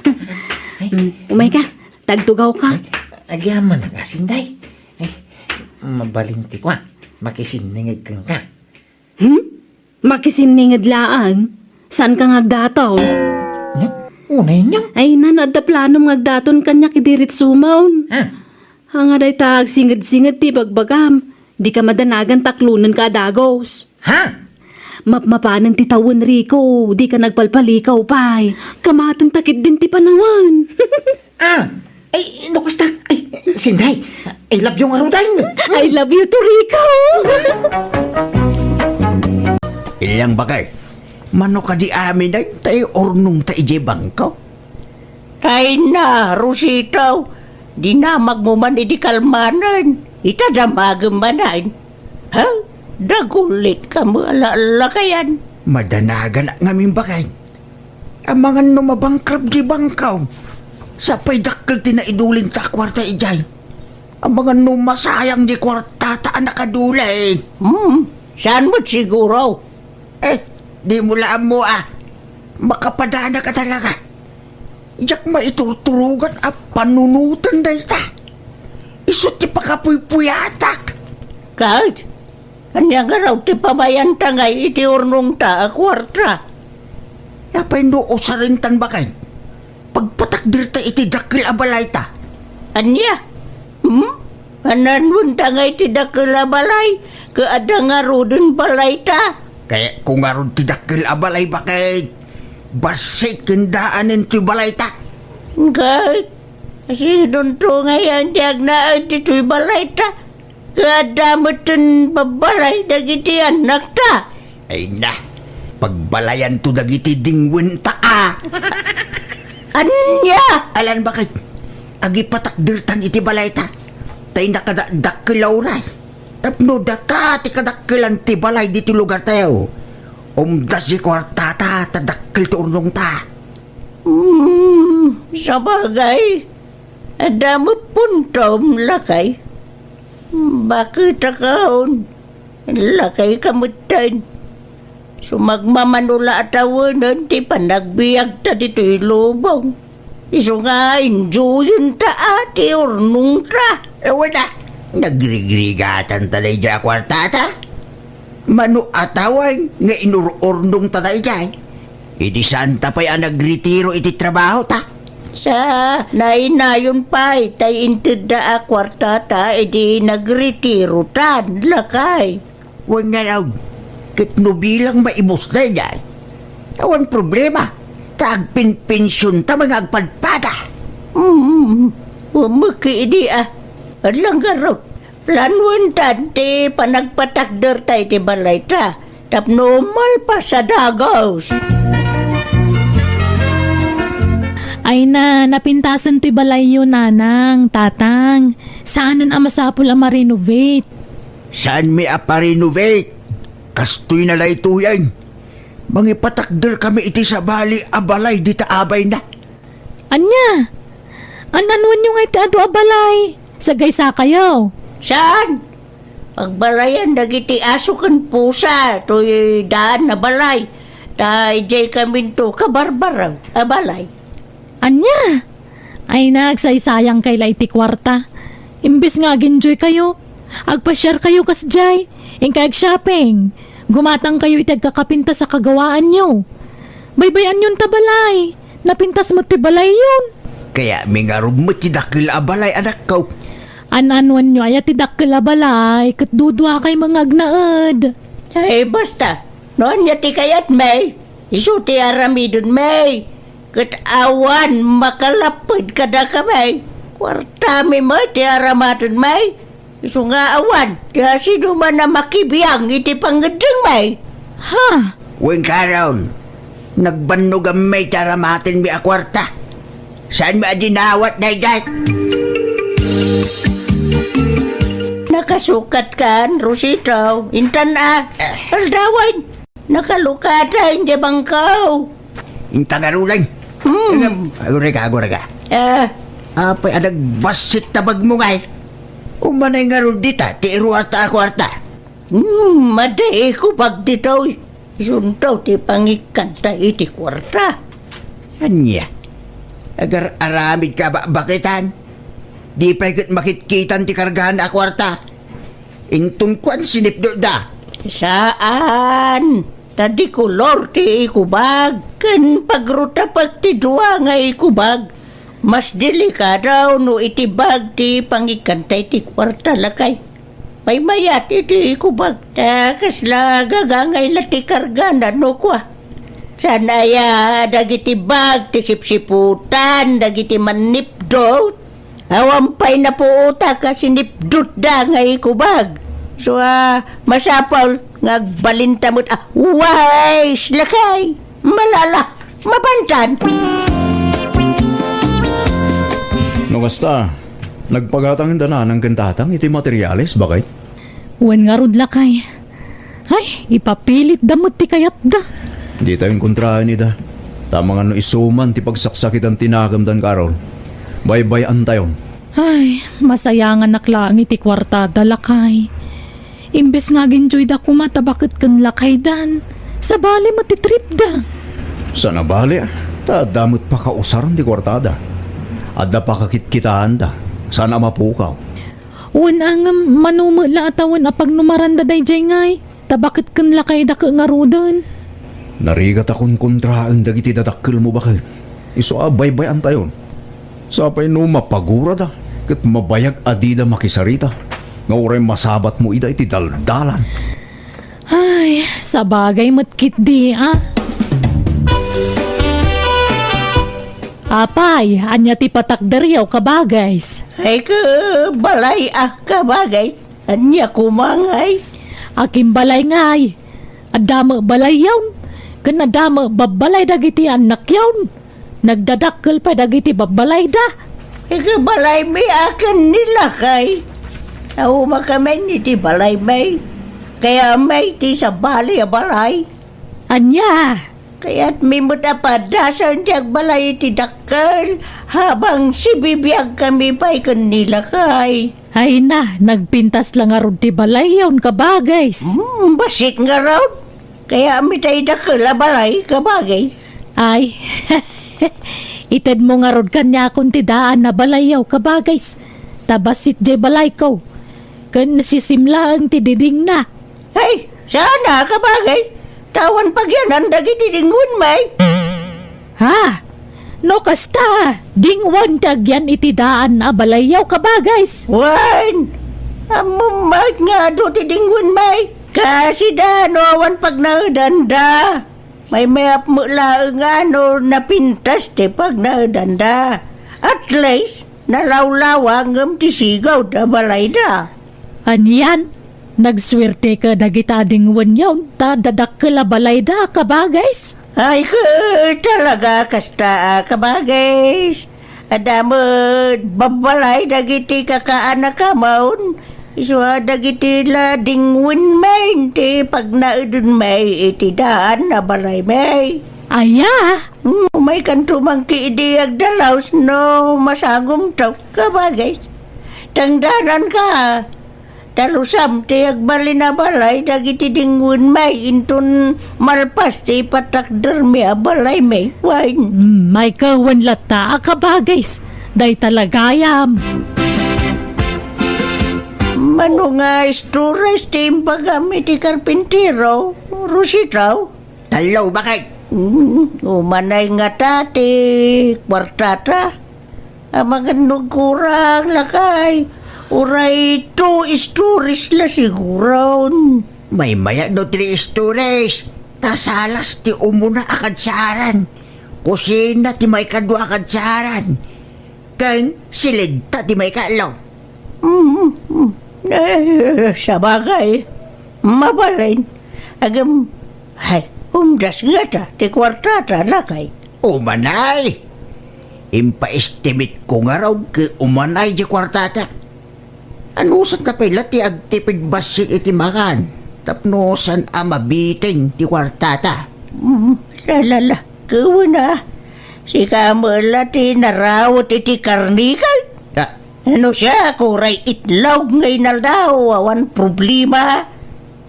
Ay. Mm, umayka. Tagtugawka. Ay, agyamanak a, Cindy. Ay, mabalin ti kua. Makisinninged kenka. Hmm? Makisinninged laeng? Saanka nga agdaton? Nya, unay nya? Ay, na, no adda planom nga agdaton kaniak idi ritsumon. Ha? Ania dayta agsinged-singed ti bagbagam. Dika madanagan ta aklonenka a dagus. Ha? Mapmapanen ti tawen, Rico. Dika nagpalpalikaw pay. Kamaten ta ketdin ti panawen. Ah, ay, no kasta, ay, Cindy, I love you ngaruden. I love you too, Rico. Ilyang bakay, mano kadi amin ay ta iurnongta idiay bangko? Ay na, Rosito, dinamagmo man idi kalmanen, ita damagem manen. Ha? Dagulitka met a lakayan. Madanaganak ngamin bakay. Amangan no mabankrupt di bangko. Sapay dakkel ti naidulinta a kuarta idiay. Amangan no masayang di kuartata a nakaduli. Hmm, saan met siguro? Eh, dimo la ammo a. Makapadanag a talaga. Diak maiturturogan a panunoten dayta. Isu ti pakapuypuyatak. Ket, ania ngarud ti pamayanta ngay iti urnongta a kuarta? Apay no usarentan baket? Pagpatakderta iti dakkel a balayta. Ania? Hmm? Ananwenta ngay ti dakkel a balay, ket adda ngaruden balayta? Kayatko ngarud ti dakkel a balay baket bassit ken daanen ti balayta. Ket, sinonto ngay ti agnaed ditoy balayta? Ket adda metten babbalay dagiti annakta. Ay na, pagbalayanto dagiti dingwenta a. Ania? Alan baket, agipatakdertan iti balayta, tay nakadakdakkel a uray. Tapno daka ti kadakkelan ti balay ditoy lugartayo, umdas ti kuartata ta dakkel ti urnongta. Hmm, sabagay, adda met puntom, lakay. Baket a kaon, lakay ka metten. Sumagmamano la a tawenen ti panagbiagta ditoy lubong. Isu nga enjoyenta a ti urnongta. Awan a, nagrigrigatanta daydiay a kuartata. Mano a tawen nga inur-urnongta daydiay. Idi saanta pay a nagretiro iti trabahota. Sa nainayon pay tay intedda a kuartata idi nagretirota, lakay. Wen ngarud, ket no bilang maibus daydiay, awan problema, ta agpenpensionta nga agpadpada. Hmm, umeki idi a. Adlan ngarud, planuentan ti panagpatakderta iti balayta tapno malpas a dagus. Ay na, napintasen ti balayyo, nanang, tatang. Saanen a masapul a ma-renovate. Saanmi a pa-renovate. Kastoy na daytoyen. Mangipatakderkami iti sabali a balay dita abayna. Ania? An-anuenyo ngay ti adu a balay? Sagaysakayo? Saan? Pagbalayan dagiti aso ken pusa toy daan a balay. Ta idiay kaminto kabarbaraw a balay. Ania? Ay, nagsaysayangkay la iti kuarta. Imbes nga agenjoykayo, agpasiarkayo kasdiay, inkay agshopping. Gumatangkayo iti agkakapintas a kagawaanyo. Baybay-anyon ta balay. Napintas met ti balayyon. Kayatmi ngarud met ti dakkel a balay, anakko. An-anuenyo aya ti dakkel a balay, ket duduakay met nga agnaed. Ay, basta. No ania ti kayatmi, isu ti aramidenmi. Ket awan makalapped kadakami. Kuartami met ti aramatenmi. Isu nga awan ti asinoman a makibiang iti pangngeddengmi. Ha? Wen, Carol, nagbannoganmi ti aramatenmi a kuarta. Saanmi a dinawat daydiay? Nakasukatkan, Rosito. Intan a. Eh. Aldawen. Nakalukatan ti bangkaw. Inta ngaruden. Hmm. Ngem, agurayka, agurayka. Ah. Apay a nagbassit ta bagmo ngay? Umanay ngarud dita ti iruarta a kuarta. Hmm, madi ikubag ditoy. Isunto ti pangikkanta iti kuarta. Ania? Agar-aramidka a bakbaketan? Di pay ket makitkitan ti kargana a kuarta? Inton kuan, sinipdutda. Saan. Ta dikolor ti ikubag, ken pagrutapek ti dua nga ikubag. Mas delikado no itibag ti pangikkanta iti kuarta, lakay. Maymayat iti ikubag, ta kasla gagangay la ti kargana no kua. Saan aya dagiti bag ti sipsiputan dagiti mannipdut? Awan pay napuotak a sinipdutda nga ikubag. So, ah, masapul nga agbalinta met a wais, lakay. Malala, mapantan. No kasta, nagpagatangenda nanang ken tatang iti materiales, baket? Wen ngarud, lakay. Ay, ipapilitda met ti kayatda. Ditayon kontraen ida. Ta amangan no isu man ti pagsaksakitan ti nakemdan, Carol. Baybay-antayon. Ay, masayanganak laeng iti kuartada, lakay. Imbes nga agenjoyda koma ta baket ken lakaydan, sabali met ti tripda. Saan a bali, ah. Ta adda met pakausaren ti kuartada. Adda pakakitkitaanda. Saan a mapukaw. Wen a ngem mano met la a tawen a pagnumaranda daydiay ngay. Ta baket ken lakayda ket ngaruden. Narigat a konkontraen dagiti dadakkelmo baket. Isu a baybay-antayon. Sapay no mapagurada ket mabayag a dida makisarita nga uray masabatmo ida iti daldalan. Ay, sabagay met ketdi a. Apay, ania ti patakderyo, kabagays? Ay, ke, balay a, kabagays. Ania koma ngay? Akin balay ngay. Adda met balayyon. Ken adda met babbalay dagiti annakyon. Nagdadakkel pay dagiti babbalayda. Iti balaymi a ken ni lakay. Naumakamin iti balaymi. Kayatmi ti sabali a balay. Ania? Kayatmi met a padasen ti agbalay iti dakkel habang sibibiagkami pay ken ni lakay. Ay na, nagpintas la ngarud ti balayyon, kabagays. Hmm, bassit ngarud. Kayatmi tay dakkel a balay, kabagays. Ay, itedmo ngarud kaniakon ti daan a balayyo, kabagays. Ta bassit diay balayko. Ken sisim laeng ti didingna. Ay, saan a, kabagays. Ta awan pagyanan dagiti dingwenmi. Ha? No kasta, dingwen ti agyan iti daan a balayyo, kabagays. Wen, ammom met nga adu ti dingwenmi. Kasida no awan pagnaedanda. Maymayap met laeng a no napintas ti pagnaedanda. At least, nalawlawa ngem ti sigawda a balayda. Anian, nagsuerte ka dagita a dingwenyon ta dadakkel a balayda, kabagays? Ay, ke, talaga kasta a, kabagays. Adda met babbalay dagiti kakaanakamon. Isu a dagiti la dingwenmi ti pagnaedenmi iti daan a balaymi. Aya? Hmm, maykanto mangkidi agdalaus no masangomto, kabagays. Tangdananka, dalusam ti agbalin a balay dagiti dingwenmi inton malpas ti ipatakdermi a balaymi. Wen. Hmm, maykawan latta a kabagays. Dayta la gayam. Mano nga istores ti imbagam iti karpintero, Rosita? Tallo, bakit? Hmm, umanay ngata ti kuartata. Amangan no agkurang, lakay. Uray two stories la siguron. Maymayat no three stories. Ta salas ti umuna a kadsaaran. Kusina ti maikadua a kadsaaran. Ken silidta ti maikatlo. Mm, mm. Eh, sabagay. Mabalin. Agem, ay, umdas ngata ti kuartata, lakay. Umanay! Impaestimate ko ngarud ket umanay ti kuartata. Anusanta pay la ti agtipid bassit iti makan tapno saan a mabitin ti kuartata? Mm, la, la, la. Kawen a. Sika met la ti narawet iti karnikal. Ah. No siak, uray itlog nga inaldaw, awan problema.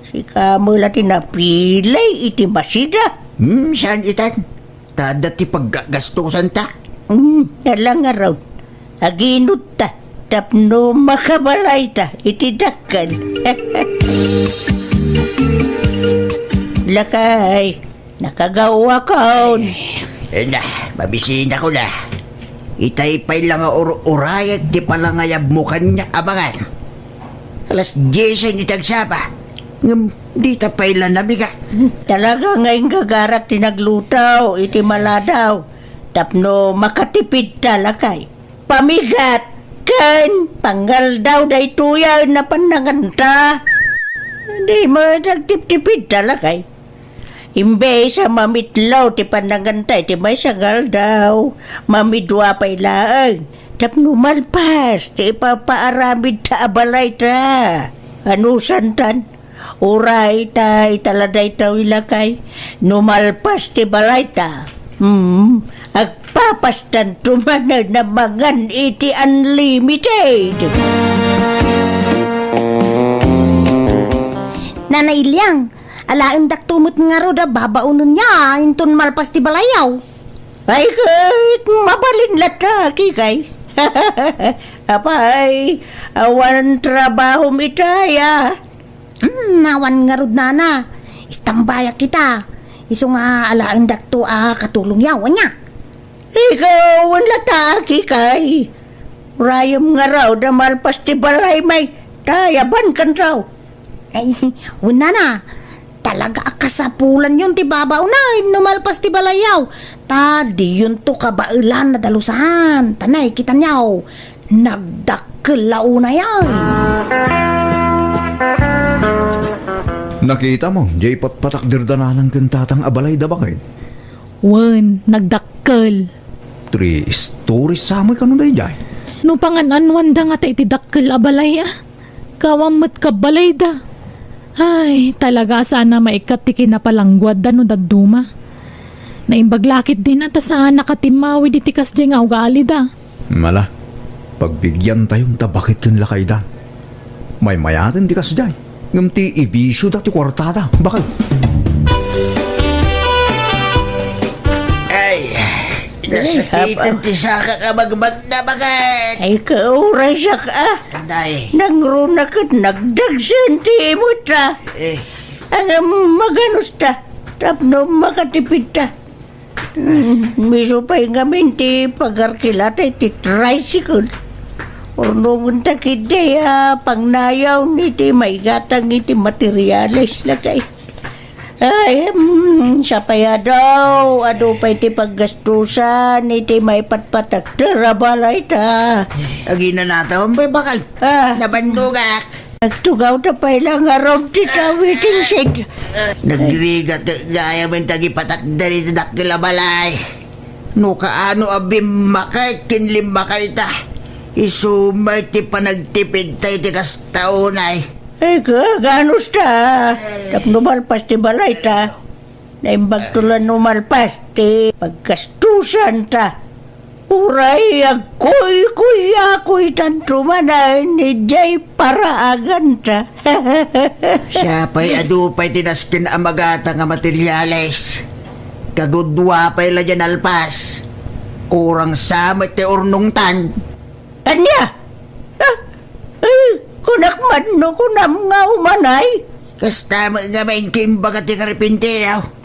Sika met la ti napili iti masida. Hmm, saan itan? Ta adda ti paggasgastusanta. Hmm, ala ngarud. Aginutta tapno makabalayta iti dakkel. Lakay, nakagawakon. Eh, na, mabisinakon a. Itay pay la nga ur-urayag ti panangayabmo kaniak, amangan. Alas diesen iti agsapa. Ngem dita pay la nabigat. Talaga nga inggagarak ti nagluto iti maladaw tapno makatipidta, lakay. Pamigat ken pangaldaw daytoy a pannanganta. Di met agtiptipidta, lakay. Imbes a mamitlo ti pannanganta iti maysa nga aldaw, mamidua pay laeng tapno malpas ti ipapaaramidta a balayta. Anusantan, uray ta ita la daytoy, lakay, no malpas ti balayta, hmm, agpapastanto manen a mangan iti unlimited. Nana Iliang, alaendakto met ngarud a babaonenyo inton malpas ti balayyo. Ay, ket mabalin latta, Kikay. Apay, awan trabahom itay, a? Hmm, awan ngarud, nana. Istambayak ita. Isu nga alaendakto a katulongyaw, ania? Ikaw, awan latta, Kikay. Urayem ngarud a malpas ti balaymi, ta ayabankanto. Ay, wen, nana. Talaga a kasapulanyon ti babaonay no malpas ti balayyaw. Ta diyonto kabaelan a dalusan. Ta nakitanyo, nagdakkel la unay, ay. Nakitam, diay ipatpatakderda nanang ken tatang a balayda, baket? Wen, nagdakkel. Three stories sa met kano daydiay? No pangan-anwanda ngata iti dakkel a balay, a? Awan met kabalayda. Ay, talaga a saan a maikkat ti kinapalangguadda no dadduma. Naimbag la ketdin a ta saan a katimmawid iti kasdiay nga ugalida. Ala, pagbigiantayon ta baket ken lakayda. Maymayaten ti kasdiay, ngem ti ibisioda ti kuartada, baket. Ay, nasakiten ti sakak a magmagna, baket. Ay, kaurasak, a. Anday. Nangruna ket nagdagsen ti imutta. Eh. Ngem maganusta, tapno makatipidta. Hmm, isu pay ngamin ti pagarkilata iti tricycle. Urnongenta ketdi a pangnayaw iti maigatang iti materiales, lakay. Ay, hmm, sapay adu, adu pay ti paggastusan iti maipatpatakder a balayta. Aginanatam, bay, baket. Ah. Nabannogak. Nagtugawda pay la ngarud ti tawiting sed. Nagrigat gayam ti agipatakder iti dakkel a balay. No kaano a bimmakay ken limmakayta, isu met ti panagtipidta iti kasta unay. Ay, kaganusta. Tapno malpas ti balayta. Naimbagto la no malpas ti paggastusanta. Uray agkuykuyakuytanto manen idiay paraaganta. Siya pay adu pay ti nasken a magatang a materiales. Kagudua pay la diay nalpas. Kurang sa met ti urnongtan. Ania? Ah, eh, kunak man no kunam nga umanay? Kasta met nga maingga imbaga ti karpintero.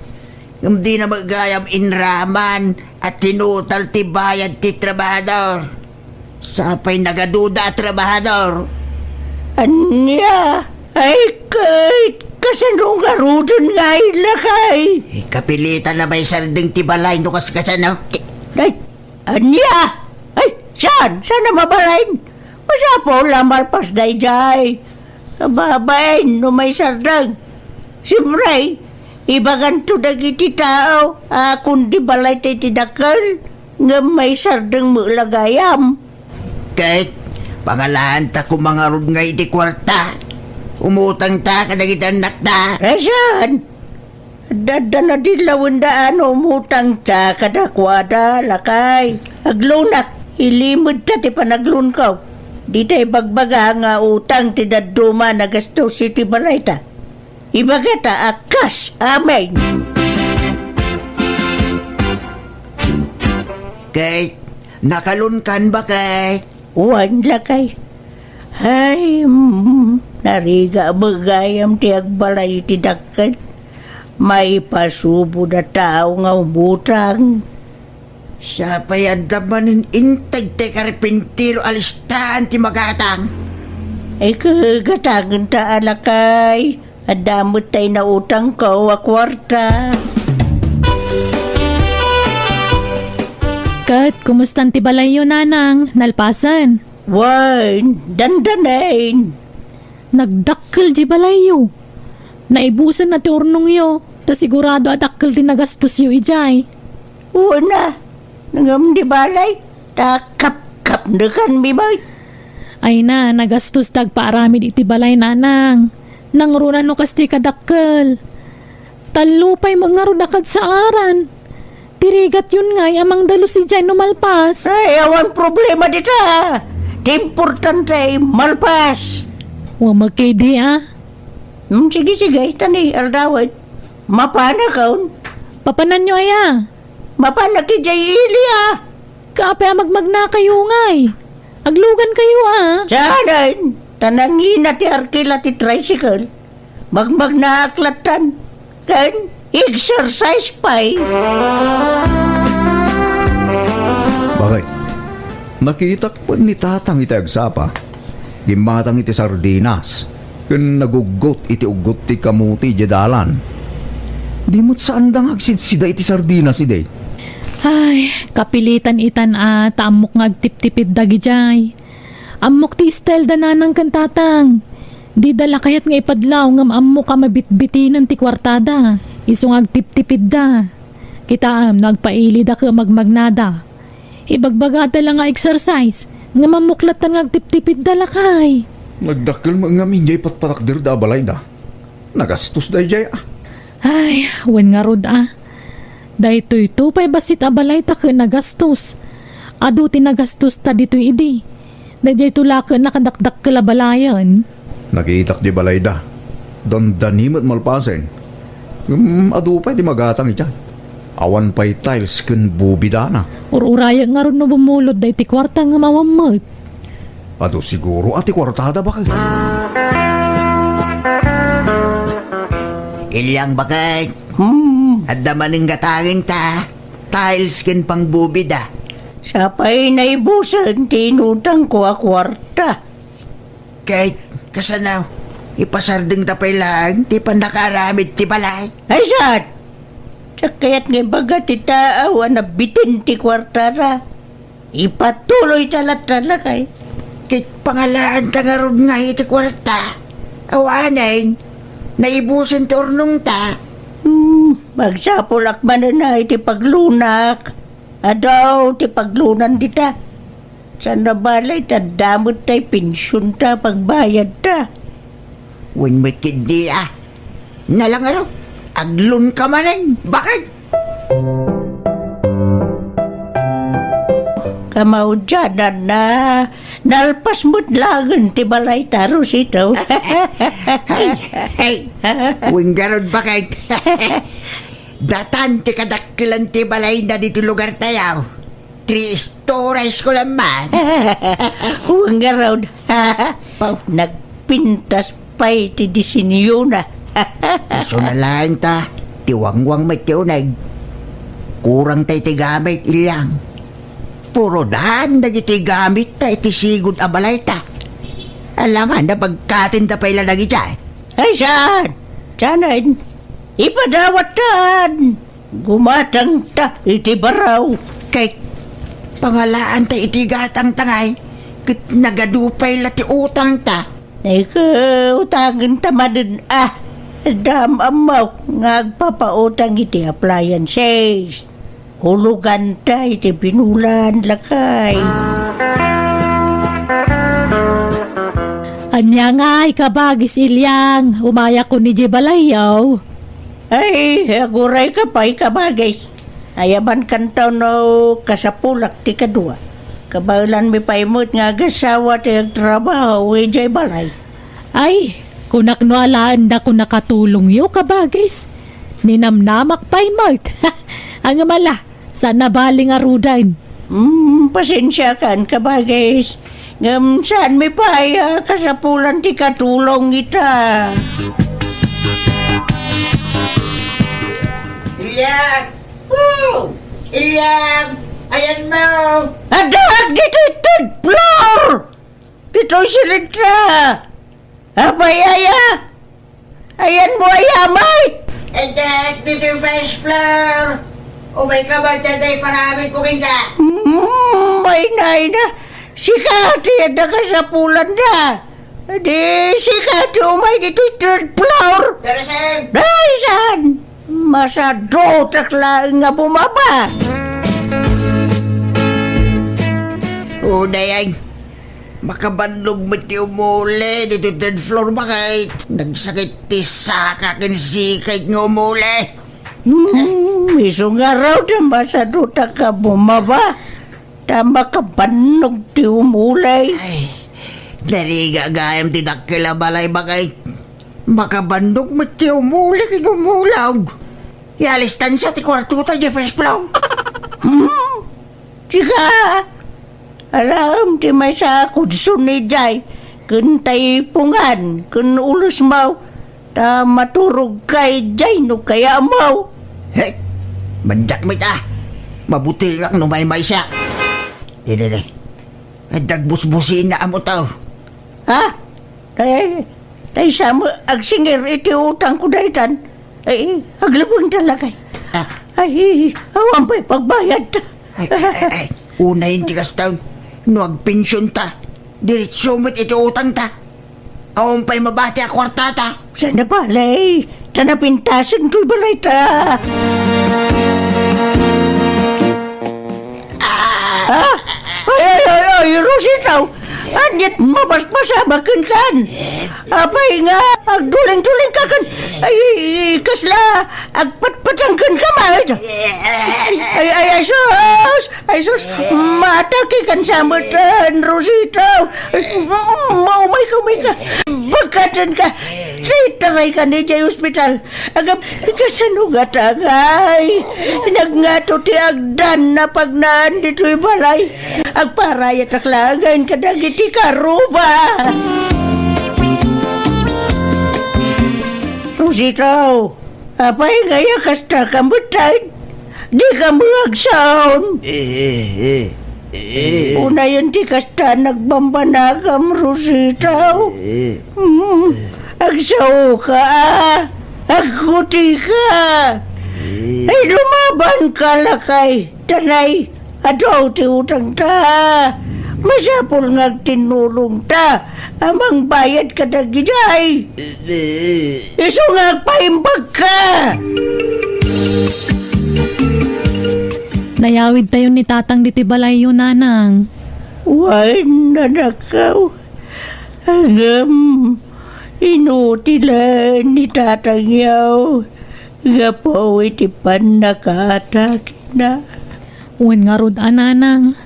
Ngem dina met gayam inraman a tinutal ti bayad ti trabahador. Sapay nagaduda a trabahador. Ania? Ay, ket, kasano ngaruden nga ay lakay? Eh, kapilitan a maisardeng ti balay no kaskasano. Ay, ania? Ay, saan? Saan a mabalin? Masapul a malpas daydiay. Ababain no maisardeng. Siempre, ibaganto dagiti tao a kundi balayta iti dakkel, ngem maisardeng met la gayam. Ket, pangalaanta koma ngarud nga iti kuarta. Umutangta kadagiti annakta. Rason! Adda, adda nadin lawenda a no umutangta kadakuada, lakay. Agloanak, ilimedta ti panaglonko. Dita ibagbaga nga utang ti dadduma a nagastos iti balayta. Ibagata a kas amin. Ket, nakaloankan, baket? Wen, lakay. Ay, mm, narigat met gayam ti agbalay iti dakkel. Maipasubod a tao nga umutang. Sapay adda manen integ ti karpintero a listaan ti magatang. Ay, kagatangenta a, lakay. Adda met tay nautangko a kuarta. Ket, kumustan ti balayyo, nanang? Nalpasen? Wen, dandanen. Nagdakkel diay balayyo. Naibusen na ti urnongyo, ta sigurado a dakkel ti nagastosyo idiay. Wen a, ngem di balay, ta kapkapnekanmi met. Ay na, nagastos ti agpaaramid iti balay, nanang. Nangruna no kasta kadakkel. Tallo pay met ngarud a kadsaaran. Ti rigatyon ngay a mangdalus idiay no malpas. Ay, awan problema dita. Ti importante, malpas. Wa, makidi, a. Hmm, sige, sige, ta ni aldawen. Mapanakon. Papananyo aya? Mapanak idiay ili, a. Kaapay a magmagnakayo ngay? Aglugankayo, a. Saanen, ta nangina ti arkila ti tricycle. Magmagnaak lattan. Ken exercise pay. Bakit? Nakitak met ni Tatang iti agsapa. Gimmatang iti sardinas, ken naguggot iti uggot ti kamuti idiay dalan. Di met saanda nga agsidsida iti sardinas idi. Ay, kapilitan itan a ta ammok nga agtiptipid dagidiay. Ammok ti style da nanang ken tatang. Dida la kayat nga ipadlaw ngem ammok a mabitbitinen ti kuartada. Isu nga agtiptipidda. Kitaem no agpailida ken magmagnada. Ibagbagada la nga exercise, ngem ammok lattan nga agtiptipidda lakay. Nagdakkel met ngamin diay patpatakderda a balayda. Nagastos daydiay, a. Ay, wen ngarud, a. Daytoyto pay bassit a balayta ket nagastos. Adu ti nagastosta ditoy idi. Daydiayto la ket nakadakdakkel a balayen. Nakitak di balayda. Dandani met malpasen. Ngem adu pay ti magatang idiay. Awan pay tiles ken bubidana. Ur-urayek ngarud no bumulod daytoy kuarta ngem awan met. Adu siguro a ti kuartada, bakit? Ilyang, bakit? Hmm. Adda manen gatangenta. Tiles ken pangbubida. Sapay naibusen ti inutangko a kuarta. Ket, kasano, ipasardengta pay laeng ti pannakaaramid ti balay? Ay, saan? Diak kayat nga ibaga ti taaw a nabitin ti kuartara. Ipatuloyta latta, lakay. Ket pangalaanta ngarud ngay iti kuarta. Awanen, naibusen ti urnongta. Hmm, magsapulak manen a iti paglunak. Adu ti paglunan dita. Saan a balay ta adda met tay pensionta, pagbayadta. Wen met ketdi a. Nalangaro, aglunka manen. Bakit? Kamaudiananna, nalpas met laengen ti balayta, Rosito. Ay, ay. Wen ngarud, bakit? Datan ti kadakkelan ti balayna ditoy lugartayo. Three stories ko lang man. Wen ngarud. Pau, nagpintas pay ti disenyona. Isu na laeng ta, ti wangwang met ti uneg. Kurang tay ti gamit, Ilyang. Puro daan dagiti gamitta iti sigud a balayta. Alangan, nabagkaten da pay la dagiti. Ay, saan? Saanen? Ipadawattan! Gumatangta iti baraw. Kay, pangalaanta iti gatangta ngay, ket nagadu pay la ti utangta. Ay, ket utangenta manen a. Dam ammo nga agpapautang iti appliances. Huloganta iti binulan, lakay. Ania ngay, kabagis Ilyang, umayakon idiay balayyo? Ay, agurayka pay, kabagis. Ayaban kanto no kasapulak ti kadua. Kabaelanmi pay met nga agasawa ti agtrabaho idiay balay. Ay, kunak no alaen dako nakatulongyo, kabagis. Ninamnamak pay met. Ngem ala, saan a bali ngaruden. Hmm, pasensiakan, kabagis. Ngem saanmi pay a kasapulan ti katulong ita. Ilyang! Woo! Ilyang! Ayanmo! Addaak ditoy third floor! Ditoy silitra! Apay aya? Ayanmo aya, Mike? Inted, ditoy first floor. Umayka man dayta iparamidko kenka. Hmm, ay, nay na. Sika ti adda kasapulanda. Di sika ti umay ditoy third floor. Pero saan? Ay, saan? Masadutak laeng nga bumaba. O, dayag. Makabannog met ti umuli ditoy third floor, bakit? Nagsakit ti saka ken sikay nga umuli. Hmm, isu ngarud a masadutak nga bumaba. Ta makabannog ti umuli. Ay, narigat gayam ti dakkel a balay, bakit? Makabannog met ti umuli ken umulog. Ialistansa ti kuartota idiay first floor. Hmm? Sika, aram ti maysa a kudson idiay, ken taipungan, ken ules maw, ta maturogka idiay no kayatmo. Hey, mandak met a. Mabutengak no maymaysa. Didi, didi. Adda agbusbusina a motor. Ha? Tay, tay sa met agsingir iti utangko daytan. Ay, aglubeng talaga. Ah. Ay, awan pay pagbayadta. Ay, ay, ay, ay. Unayen ti kastan. No agpensionta, diretso met iti utangta. Awan pay mabati a kuartata. Saan a balay, ta napintasen toy balayta. Ah! Ay, ay, ay, ay, Rosita! Ania't mapaspasamak kenka? Apay nga agdulingduling ka ken, ay, kasla agpatpatang kenka met? Ay, ay, ay, sus! Ay, sus! Maatake kan sa met, Rosita! Ay, maumay ka, umay ka! Bagkaten ka! Itaray ka ni jay ospital! Agam, kasano nga tagay? Nagngato ti agdan a pagnaan ditoy balay. Agparayatak laengen kadagiti karuba. Rosita, apay nga ya kasta ka metten? Dika met agsaon. Eh, eh, eh, eh. Unayen ti kasta nagbambanagam, Rosita. Eh. Hmm, agsaoka, a. Aggutika. Eh. Ay, lumabanka, lakay. Tanay, adu ti utangta. Masapul nga agtinnulongta a mangbayad kadagijay. Eh. Isu nga agpaimbagka. Nayawidtayon ni Tatang ditoy balayyo, Nanang. Wen, anakko. Ngem, inutilen ni Tatangyo gapu iti pannakatakina. Wen ngarud a, Nanang.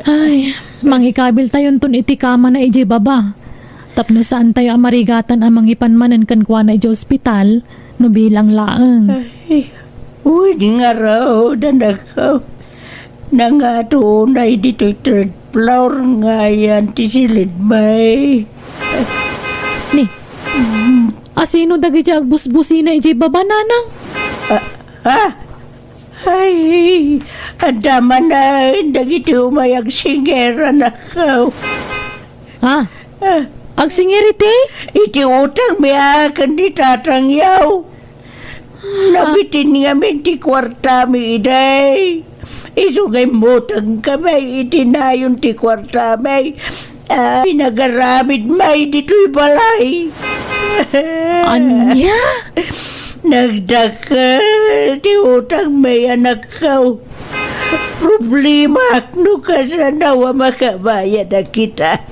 Ay, mangikabiltayonton iti kamana idiay baba. Tapno saantayo a marigatan a mangipan manen kenkuana idiay ospital no bilang laeng. Ay, wen ngarud, anakko. Nangato unay ditoy third floor nga ayan ti silidmi. Ni, asino dagiti agbusbusina idiay baba, Nanang? Ah, ah? Ay, adda manen dagiti umay agsingir, anakko. Ha? Ah. Agsingir iti? Iti utangmi a ken ni Tatangyo. Nabitin ngamin ti kuartami idi. Isu nga immutangkami iti nayon ti kuartami. Ah, pinagaramidmi ditoy balay. Ania? Nagdakkel ti utangmi, anakko. Problemaak no kasano a makabayad a kita.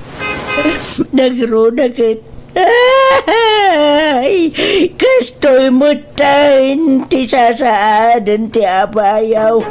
Nagruna ket, ay, kastoy metten ti sasaaden ti apayo.